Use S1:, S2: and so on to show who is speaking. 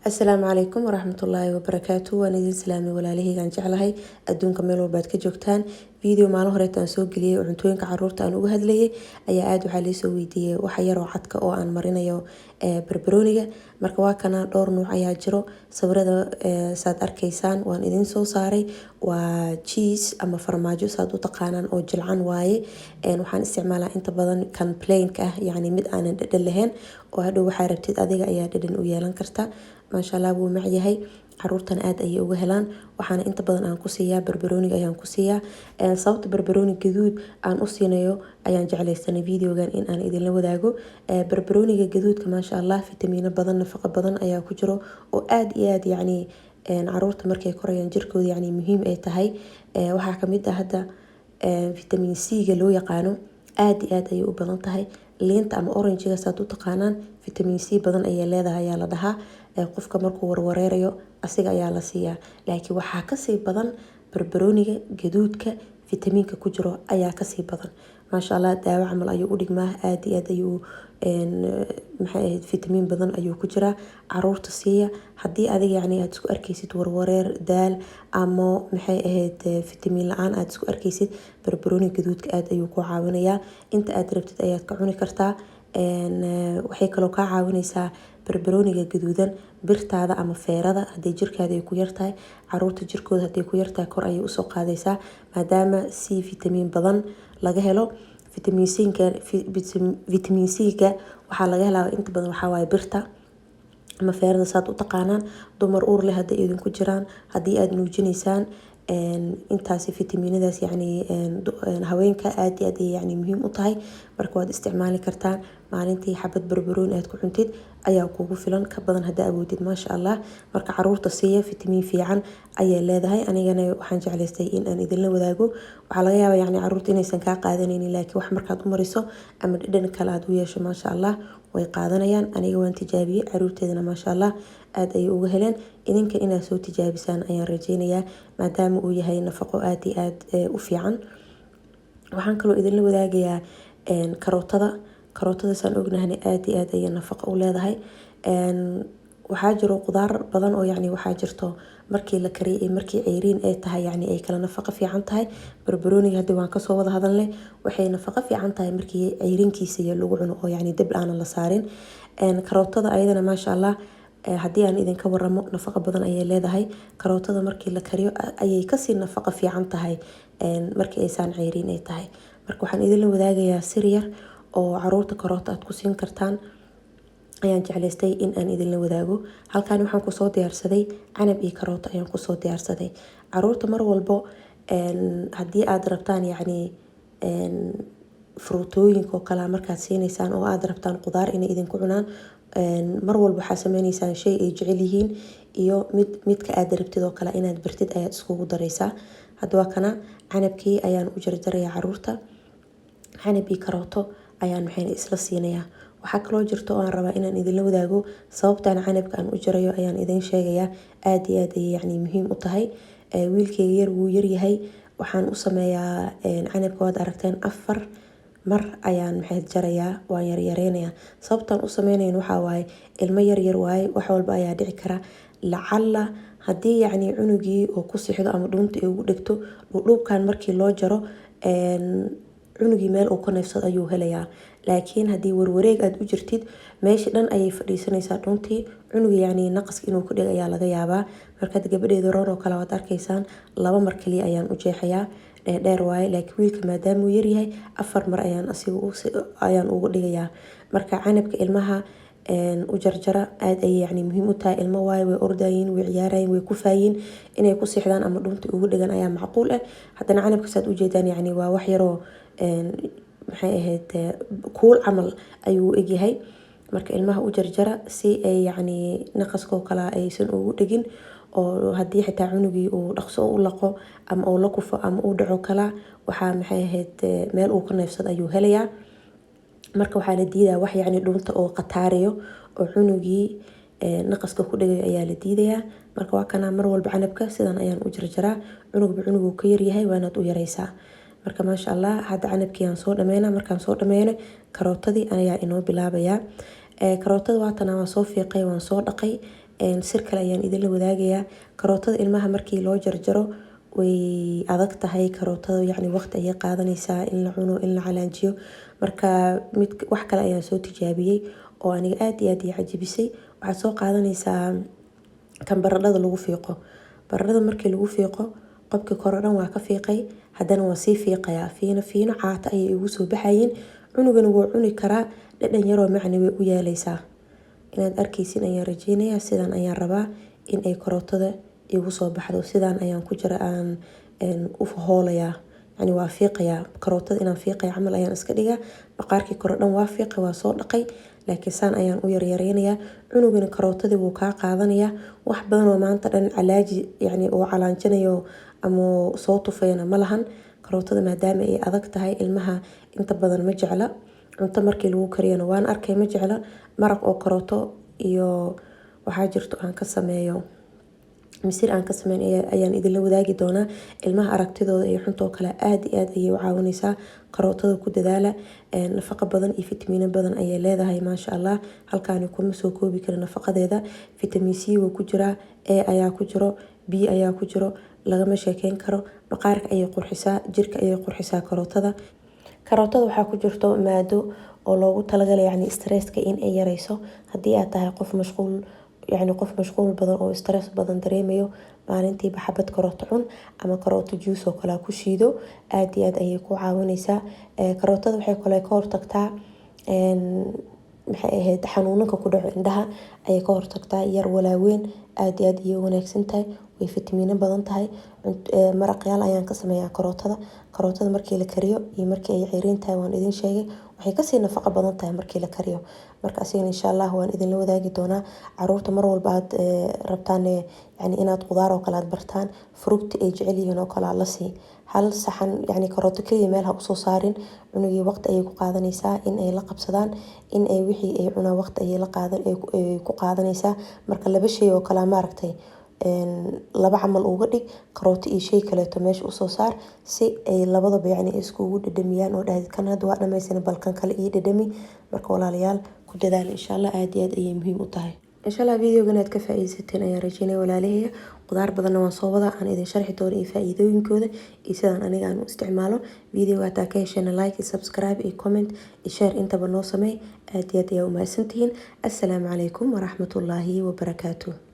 S1: Asalaamu calaykum waraxmatullaahi wabarakaatu. Waan idin salaamay, walaalaheygaan jeclahay, adduunka meel walbaad ka joogtaan. Video maalin horeeta aan soo geliyay oo cuntooyinka caruurta aan uga hadlayay ayaa aada waxaa liisoo weydiiyey waxa yaroo cadka oo aan marinayo barbarooniga. Marka waa kana, dhowr nuuc ayaa jiro. Sawirada saad arkaysaan waan idin soo saaray. Waa cheese ama farmaajo saad u taqaanaan oo jilcan waaye. Waxaan isticmaalaa inta badan kan plainka ah, yacni mid aanan dhadhan lahayn, oo hadhow waxaa rabtid adiga ayaa dhadhan u yeelan karta. Maasha Allah, wuu macyahay, caruurtana aada ayay uga helaan. Waxaana inta badan aan ku siiyaa barbarooniga ayaan ku siiyaa. Sababta barbarooni gaduud aan u siinayo ayaan jeclaysanay videogan in aan idinla wadaago. Barbarooniga gaduudka, maasha Allah, fitamiino badan, nafaqo badan ayaa ku jiro oo aada iyo aada, yacni, caruurta markay korayaan jirkooda, yacni, muhiim ay tahay. Waxaa kamid ah hadda vitamin C-ga loo yaqaano, aada iyo aada ayay u badan tahay. Liinta ama orange-ga saad u taqaanaan vitamin C badan ayay leedahay ayaa la dhahaa. Qofka markuu warwareerayo asiga ayaa la siiyaa, laakiin waxaa kasii badan barbarooniga gaduudka, fitamiinka ku jiro ayaa kasii badan. Maasha Allah, daawo camal ayuu u dhigmaa. Aada iyo aad ayuu, maxay ahayd, fitamiin badan ayuu ku jiraa. Caruurta siiya haddii adiga, yacni, aada isku arkeysid warwareer, daal ama, maxay ahayd, fitamiin la-aan aada isku arkeysid, barbarooni gaduudka aada ayuu ku caawinayaa. Inta aad rabtid ayaad ka cuni kartaa. Waxay kaloo kaa caawineysaa barbarooniga gaduudan birtaada ama feerada haddii jirkaada ay ku yartahay. Caruurta jirkooda hadday ku yartahay, kor ayay usoo qaadaysaa, maadaama C vitamin badan laga helo. Vitamin C-ga waxaa laga helaa inta badan waxaa waaye birta ama feerada saad u taqaanaan. Dumar uur leh hadday idinku jiraan, haddii aada nuujinaysaan, intaasi fitamiinadaas, yacni, haweenka aad iyo aad ayay, yacni, muhiim u tahay. Marka waad isticmaali kartaan. Maalintii xabad barbarooni aad ku cuntid ayaa kugu filan, ka badan haddaa awoodid, maasha Allah. Marka caruurta siiya, fitamiin fiican ayay leedahay. Anigana waxaan jeclaystay in aan idinla wadaago. Waxaa laga yaabaa, yacni, caruurta inaysan kaa qaadanaynin, laakiin wax markaad u mariso ama dhadhan kale aad u yeesho, maasha Allah, way qaadanayaan. Aniga waan tijaabiyey, caruurteedana, maasha Allah, aada ayay uga heleen. Idinka inaad soo tijaabisaan ayaan rajeynayaa, maadaama uu yahay nafaqo aada iyo aada u fiican. Waxaan kaloo idinla wadaagayaa karootada. Karootada saan ognahana aada iyo aada ayay nafaqo u leedahay. Waxaa jiro qudaar badan oo, yacni, waxaa jirto markii la kariyay iyo markii ceyriin ay tahay, yacni, ay kala nafaqo fiican tahay. Barbarooniga hadii waan kasoo wada hadalnay, waxay nafaqo fiican tahay markii ceyriinkiisa iyo lagu cuno oo, yacni, dab aanan la saarin. Karootada ayadana, maasha Allah, haddii aan idinka waramo, nafaqo badan ayay leedahay. Karootada markii la kariyo ayay kasii nafaqo fiican tahay markii aysaan ceyriin ay tahay. Marka waxaan idinla wadaagayaa sir yar oo caruurta karoota aad ku siin kartaan ayaan jeclaystay in aan idinla wadaago. Halkan waxaan kusoo diyaarsaday canab iyo karooto ayaan kusoo diyaarsaday. Caruurta mar walbo haddii aad rabtaan, yacni, fruutooyinka oo kale markaad siinaysaan oo aad rabtaan qudaar inay idinku cunaan, mar walba waxaa sameyneysaan shay ay jecel yihiin iyo mid midka aad rabtid oo kale inaad bartid ayaad iskugu dareysaa. Hadda waa kana, canabkii ayaan u jarjarayaa caruurta. Canab iyo karooto ayaan maxayna isla siinayaa. Waxaa kaloo jirta oo aan rabaa inaan idinla wadaago. Sababtaan canabka aan u jarayo ayaan idin sheegayaa. Aada iyo aad ayay, yacni, muhiim u tahay. Wiilkeyga yar wuu yaryahay. Waxaan u sameeyaa canabka, waad aragteen, afar mar ayaan, maxay, jarayaa, waan yaryareynayaa. Sababtaan u sameynayn waxaa waaye ilmo yaryar waaye, wax walba ayaa dhici kara. Lacala haddii, yacni, cunugii oo ku sixdo ama dhuunta ay ugu dhegto, dhuudhuubkan markii loo jaro, cunugii meel uu ka neefsado ayuu helayaa. Laakiin haddii warwareeg aada u jirtid, meeshii dhan ayay fadhiisanaysaa dhuntii cunuga, yacni, naqaska inuu ku dheg ayaa laga yaabaa. Markaad gabadheeda roon oo kale waad arkaysaan, laba mar kaliya ayaan u jeexayaa, dheerdheer waaye. Laakiin wiilka maadaama uu yaryahay, afar mar ayaan asiga ayaan ugu dhigayaa. Marka canabka ilmaha u jarjara, aada ayay, yacni, muhiim u tahay. Ilmo waaye, way ordayin, way ciyaarayin, way kufaayin, inay ku seexdaan ama dhunta ugu dhegan ayaa macquul ah. Haddana canabka saad ujeedaan, yacni, waa wax yaroo, maxay ahayd, kuul camal ayuu u egyahay. Marka ilmaha u jarjara si ay, yacni, naqaskoo kale aysan ugu dhegin, oo haddii xitaa cunugii uu dhaqso u laqo ama uu la kufo ama uu dhaco kala, waxaa, maxay ahayd, meel uu ka neefsado ayuu helayaa. Marka waxaa la diidaa wax, yacni, dhuunta oo qataarayo oo cunugii naqaska ku dhegayo ayaa la diidayaa. Marka waa kanaa, mar walba canabka sidan ayaan u jarjaraa. Cunugba cunuguu ka yaryahay waa inaad u yareysaa. Marka, maasha Allah, hadda canabkii aan soo dhameyna. Markaan soo dhameyno, karootadii ayaa inoo bilaabayaa. Karootada waatana, waan soo fiiqay, waan soo dhaqay. Sir kale ayaan idinla wadaagayaa. Karootada ilmaha markii loo jarjaro way adag tahay karootada, yacni waqti ayay qaadanaysaa in la cuno, in la calaanjiyo. Marka mid wax kale ayaan soo tijaabiyey oo aniga aad iyo aad ii cajibisay. Waxaad soo qaadanaysaa kan baradhada lagu fiiqo. Baradhada markii lagu fiiqo, qobkii kore dhan waa ka fiiqay, haddana waa sii fiiqayaa. Fiino fiino caata ayay igu soo baxayeen. Cunugana wuu cuni karaa, dhadhan yaroo macni way u yeeleysaa. Inaad arkeysin ayaan rajeynayaa. Sidaan ayaan rabaa in ay karootada igu soo baxdo. Sidaan ayaan ku jira aan u hoolayaa, yani waa fiiqayaa. Karootada inaan fiiqaya camal ayaan iska dhigaa. Maqaarkii kore dhan waa fiiqay, waa soo dhaqay, laakiin saan ayaan u yaryareynayaa. Cunugana karootadii wuu kaa qaadanayaa. Wax badan oo maanta dhan calaaji, yani uu calaanjinayo ama soo tufayana ma lahan. Karootada maadaama ay adag tahay, ilmaha inta badan ma jecla. Cunto markii lagu kariyana waan arkay, ma jecla. Maraq oo karooto iyo waxaa jirto aan ka sameeyo, misir aan ka sameyn ayaan idinla wadaagi doonaa. Ilmaha aragtidooda iyo xuntoo kale aad iyo aad ayay u caawineysaa. Karootada ku dadaala, nafaqo badan iyo fitamiino badan ayay leedahay, maasha Allah. Halkaani kuma soo koobi kara nafaqadeeda. Vitamin C wuu ku jiraa, A ayaa ku jiro, B ayaa ku jiro, lagama sheekeyn karo. Maqaarka ayay qurxisaa, jirka ayay qurxisaa karootada. Karootada waxaa ku jirto maado oo loogu talagalay, yani stresska in ay yareyso. Haddii aad tahay qof mashquul, yacni qof mashquul badan oo stress badan dareemayo, maalintiiba xabad karooto cun ama karooto juice oo kale ku shiido. Aad iyo aad ayay ku caawineysaa. Karootada waxay kale ka hortagtaa, maxay ahayd, xanuunanka ku dhaco indhaha ayay ka hortagtaa, yar walaaweyn. Aad iyo aad ayay u wanaagsan tahay, way fitamiino badan tahay. Maraqyaal ayaan ka sameeyaa karootada. Karootada markii la kariyo iyo markii ay ceyriin tahay, waan idin sheegay, waxay kasii nafaqo badan tahay markii la kariyo. Marka asigana insha Allah waan idinla wadaagi doonaa. Caruurta mar walba aad rabtaan, yani inaad qudaar oo kale aad bartaan, fruit ay jecel yihiin oo kale la sii hal saxan, yani karooto keliya meel ha usoo saarin. Cunugii waqti ayay ku qaadanaysaa in ay la qabsadaan, in ay wixii ay cunaan waqti ayay la qaadan ay ku qaadanaysaa. Marka laba shay oo kale, maaragtay, laba camal uga dhig, karooto iyo shay kaleeto meesha usoo saar, si ay labadaba yacni iskugu dhadhamiyaan oo dhahdid, "Kan hadda waa dhamaysana, bal kan kale ii dhadhami." Marka walaalayaal, ku dadaal insha Allah, aad iyo aad ayay muhiim u tahay. Insha Allah videogan aad ka faa'iidaysateen ayaan rajeynaya, walaalahaya. Qudaar badanna waan soo wadaa aan idin sharxi doono iyo faa'iidooyinkooda iyo sidaan aniga aan u isticmaalo. Videoga hataa ka heshana, like iyo subscribe iyo comment iyo share intaba noo sameey. Aad iyo aad ayaa u mahadsantihiin. Assalaamu calaykum waraxmatullaahi wabarakaatuh.